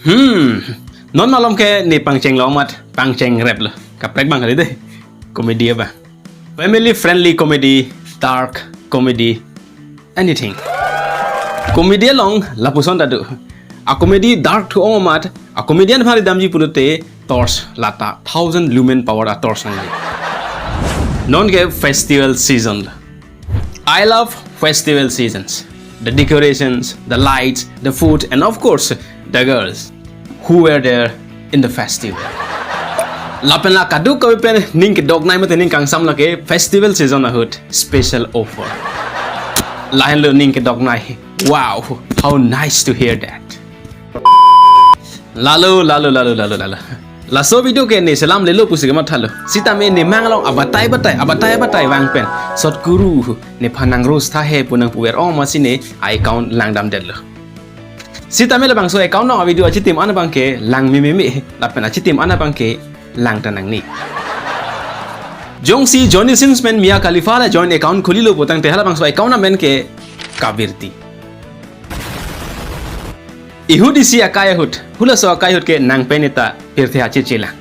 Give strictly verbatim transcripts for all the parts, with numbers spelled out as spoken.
Hmm, non malom ke ne pangchenglong amat pangchengreplo. Kaprek abang kali dei. Comedy abang. Family friendly comedy, dark comedy, anything. Comedy along lapuson ta do. A comedy dark thu ong amat, a comedian aphan ridamji pulote torch lata thousand lumen power a torch nangji. Non ke festival season. I love festival seasons. The decorations, the lights, the food, and of course, the girls who were there in the festival. Lapen la kadokave pen ning kedoknei mate ning kangsam lake festival season ahut special offer. Lahenlo ning kedoknei. Wow, how nice to hear that. Lalo, lalo, lalo, lalo, lalo. Laso video ke ne selamlelo pusi kemathalo. Sitame ne mang along abatai batai, abatai batai vang pen. Sot kuru, nephan nang roast tha he pu nangpuver ong amatsi ne a account langdamdetlo. Sitame labangso account along a video achitim an abang ke lang meme me, lapen achitim an abang ke lang ta nangne. Jongsi Johnny Sins pen Mia Khalifa la joint account khulilo putangte halabangso account amen ke Kabirti. Ihut isi akai ahut, hulaso akai ahut ke nang pen ita pirthe achiche lang.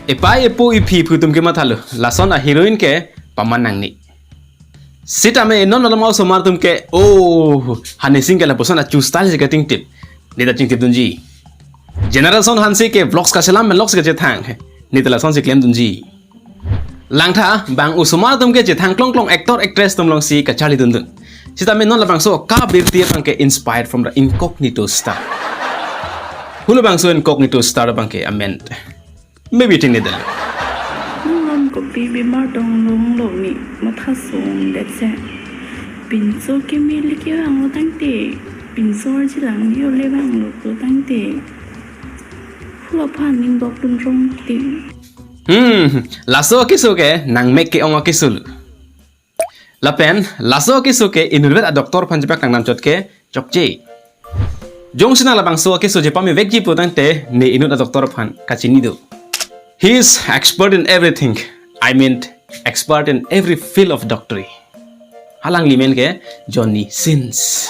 Epai epo iphi iphu atum kemathalo, lason a heroine ke paman nangne. Sitame non malom osomar atum ke, oh, Honey Singh ke lapuson a chu style si katingtip. Ne ta chingtip dunji. Generation Hanse ke vlogs kaselam pen vlogs kachethang. Ne ta lasonsi klem dunji. Langtha, bang osomar atum ke chethang klong klong actor actress atum alongsi kacharli dundun. Sitame non labangso Kabirti abang ke inspired from the Incognito Star. Halabangso Incognito Star abang ke amen. Maybe ting ne dal. Nang lam kopi bimar dong longlo ne matha song, that's it. Pinso keme le kevanglo tangte, pinso arji lang ne ole vanglo ko tangte. Hula phan ning dok dun rong ting. Hmm, laso akeso ke nang mek ke-ong akeso lo. Lapen laso akeso ke inutvet a doctor aphan chepak nang namchot ke chokche. Jongsi nang labangso akeso chepame vekji putangte ne inut a doctor aphan kachini do. He is expert in everything. I mean, expert in every field of doctory. Halangli amen ke Johnny Sins.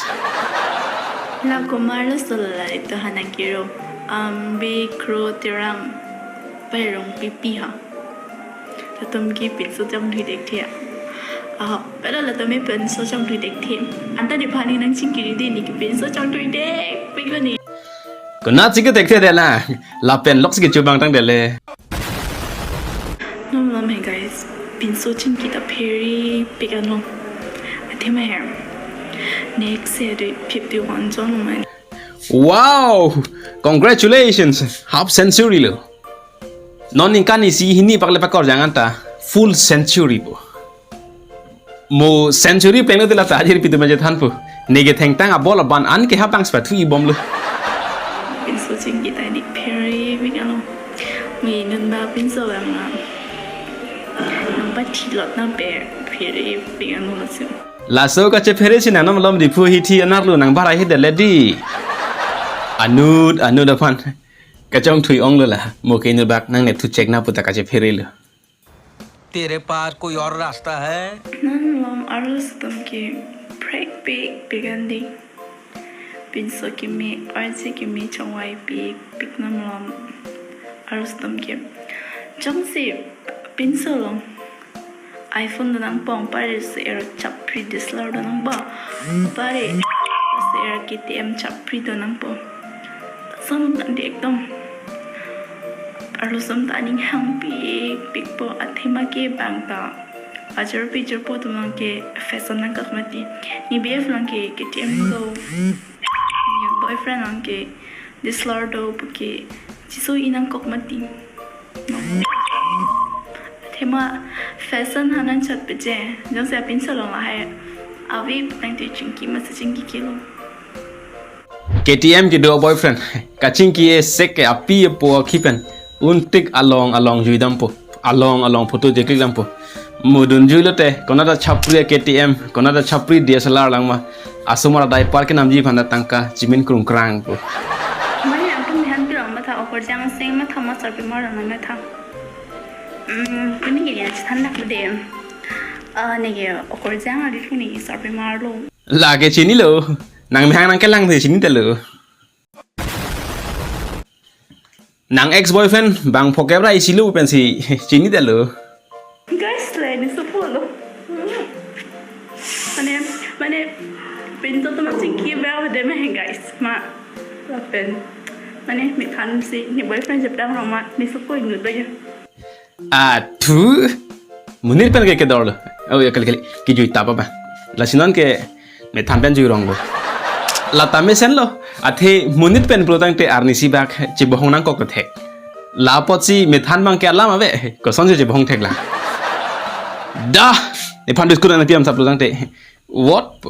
La komarlo solo la ito Hana Kiro. Ambi Kro Tirang Pairong Pipi ha. Latum ke pinso chongthui thekthe. Ah, pala latum ke pinso chongthui thekthe. Anta nephan ne nangchingkiri dei, ne ke pinso chongthui thekpik lo ne. Konat si ke thekthe dei la. Lapen lok si ke chubang tangdet le. Non malom he guys. Pinso chingki ta pherepik anlo. Athema he. Next year de fifty-one jon lo mane. Wow! Congratulations! Half century lo. Non ningkan isi hini pakle pakorjang anta full century po. Mo century plenglo te la ta ajir pitu maje thanpo. Ne ke thengtang abol aban an ke hapang spa thui bomlo. Pinso chingki ta ne pherepik anlo. Mo inut ba pinso vang na. Nang pathi lot na pe pherepik anlo laso. Laso kachephere si nang non malom Diphu hithi anerlo nang barai he dele dei. Anut, anut aphan kachongthui onglo la. Mo ke inut bak nangne thu chek na puta kachephere lo. तेरे पास कोई और रास्ता है? Non malom arloso atum ke pherepik pik an dei. Pinso keme, arje keme chongvaipik pik non malom arloso atum ke. Jongsi pinso along iPhone do nangpo, pare se er chapri D S L R do nangpo. Pare se er K T M chapri do nangpo. Song kan di ekdom. Arloso atum ta aning hangpikpikpo, athema ke bang ta ajirpi jirpo atum along ke fashion nangkok mati. Ne B F along ke K T M do. Ne boyfriend along ke D S L R do puke. Chiso-i nangkok mati. Athema fashion ha nangchot peje. Jongsi apinso along lahai ave putangte chingki masi chingki kilo. K T M kedo boyfriend. Kachingki-e sek ke api apo akhi pen. Untik along along juidampo. Along along photo je-click dampo. Mo dunjui lote, konat ta chapri K T M, konat ta chapri D S L R lang ma. Asomar a diaper kenamji aphan ta tangka chimin krungkrang po. Mane atum nephan pilong matha, okorjang seng matha, ma sarpi mar lang matha. Hmm, kuni ke ya chithan dak de. Ah, ne ke okorjang adi thu ne sarpi mar lo. Lake chinilo. Nang mehang nangkelang the chinitelo. Nang ex boyfriend bang phokep ra isi lo pensi chinidetlo. Guys, le ne sopo lo. Mane, mane, pinso to ma chingki ba de me guys. Ma, lapen. Mane, methan si ne boyfriend jep dang roma ne sopo inut ba ya. Athu. Monit pen ke kedor lo. Oh ya, kali kali. Kijui tapa ba. Lasi non ke methan pen jui rong lo. Lata mesenlo. Athe monit pen pulo tangte arnisi bak chebohong nangkok thek. La apotsi methan bang ke alam ave. Kosonsi chebohong thek la. Dah. Nephan biscuit nangpi-am sap pulo tangte. What?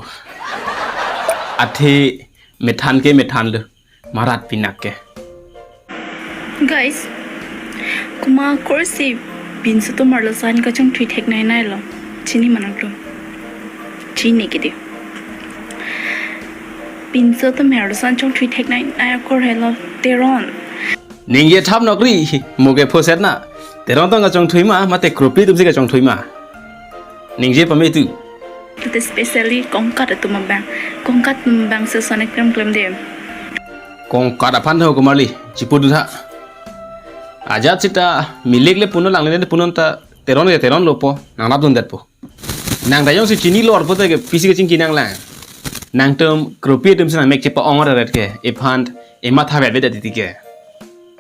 Athe methan ke methan lo. Marat pinak ke. Guys, komat akorsi pinso atum arlosan kachongthui theknei nai lo. Chini ma nangtum? Chini kidi. Pinso atum arlosan chongthui theknei nai akor helo Teron. Ningje thap nokri, mo ke phoset na. Teron tong kachongthui ma, mate kropi atumsi kachongthui ma. Ningje pame tu. It is specially Kongkat atum abang. Kongkat atum abang si sonek klem klem de. Kongkat aphan tho komarli, chipu dutha. Ajat sita milik le puno langle le puno ta Teron ke Teron lo po, nang rap dundetpo. Nang dayong si chinilo arpo te ke pisi kachingki nanglang. Nangtum kropi atumsi nang mek chepa-ong ret ke, ephan ematha vet vet titi ke.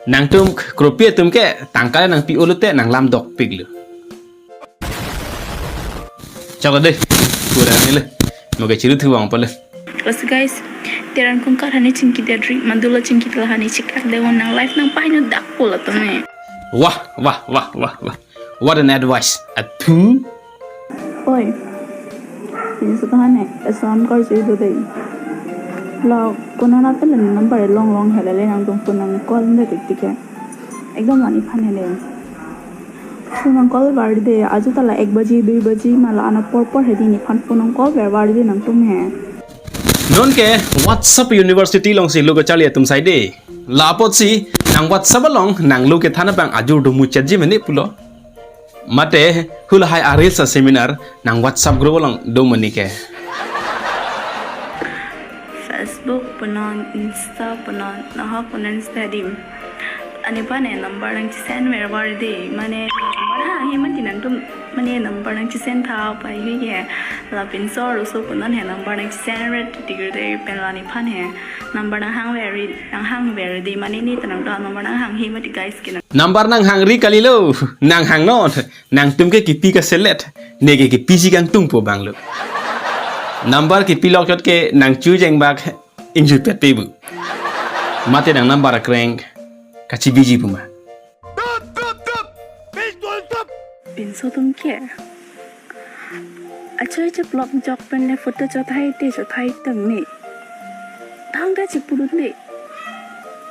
Nangtum kropi atum ke tangka le nangpi-o lote nang lam dokpik lo. Chok dei. Kurang ni le. Mo ke chiru thu bang pale. Terus guys, Teron Kongkat hani chingki de dri, mandulo chingki tela hani chikak de won nang life nang pahin dak pula tuh nih. Wah, wah, wah, wah, wah. What an advice. Athu. Oi. Pinso atum hani, esam kar si do dei. La, konat apel number long long hele le nangtum phone nang call de tik tik ya. Ekdom la nephan hele. Phone nang call ver de, ajo tala ek baji, dui baji, mala ana por por hedi nephan phone nang call ver ver de nangtum he. Non ke WhatsApp University alongsi lo kacharli atum sai de. La apotsi nang WhatsApp along nang lo kethan abang ajur do muchet ji mene pulo. Mate hulahai a-reels a-seminar nang WhatsApp group along do mene ke. Facebook punon, Insta punon, nahok punon Instagram. Ani pa ne number nang chisen ver ver de, mane number hang he mati nangtum, mane number nang chisen tha pa hi ke. La pinso arloso punon he number nang chisen ver titir de pen la nephan he number nang hang ver, nang hang ver de, mane ne ta nang ta number nang hang he mati guys ke nang. Number nang hangri kalilo, nang hang non, nangtum ke kipi kaselet, ne ke kipisi kangtungpo bang lo. Number kipilok chot ke nang chu jeng bak ingjui pet pe bu. Mate nang number akreng kachibiji puma. Pinso atum ke. Achoi cheplok jok pen le photo chothai te chothai tang ni. Thangta chipudun de.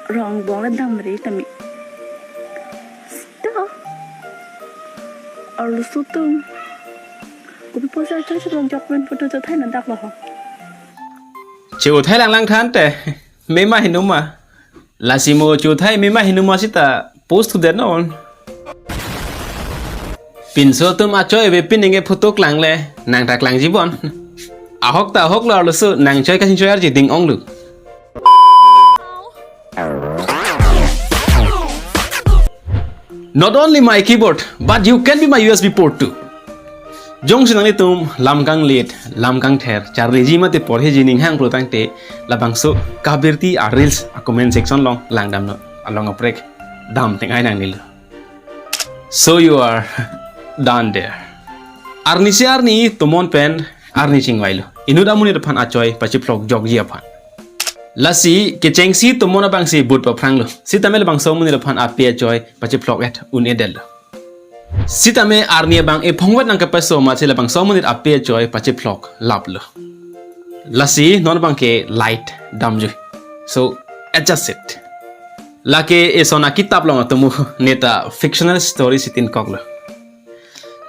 Rong bong le damri tame. Sto. Arloso atum. Kopi apotsi achoi cheplok jok pen photo chothai na dak lo ho. Chothai lang lang than te. Mema hinuma. Lasi mo chothai mema hinuma sita post thu det non. Pinso atum achoi ave pin ningke photo klang le nang ta klangji bon. Ahok ta ahok lo arloso nang choi kachingchoi arji ding ong lo. Not only my keyboard, but you can be my U S B port too. Jongsi nanglitum lam kanglit, lam kangther, charliji mate porheji ning hang pulo tangte labangso kabirti a-reels a-comment section along langdam non, along aprek dam tengai nangnelo. So you are done there. Arnisi arni tomon pen arni chingvailo. Inut amonit aphan achoi pachiphlok jokji aphan. Lasi kechengsi tomon abangsi but paphranglo. Sitame labangso amonit aphan ape achoi pachiphlok-et un-edetlo. Sitame arni abang ephongvet nangkepaso amatsi labangso amonit ape achoi pachiphlok laplo. Lasi non abangke light damjui. So, adjust it. Lake eson akitap along atomo neta fictional story si tin koklo.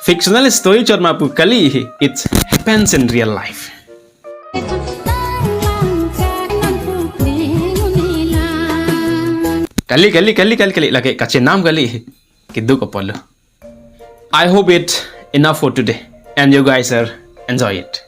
Fictional story chot ma pu kali, it happens in real life. Kali, kali, kali, kali, kali, lake kachenam kali. Keduk apotlo. I hope it enough for today and you guys are enjoy it.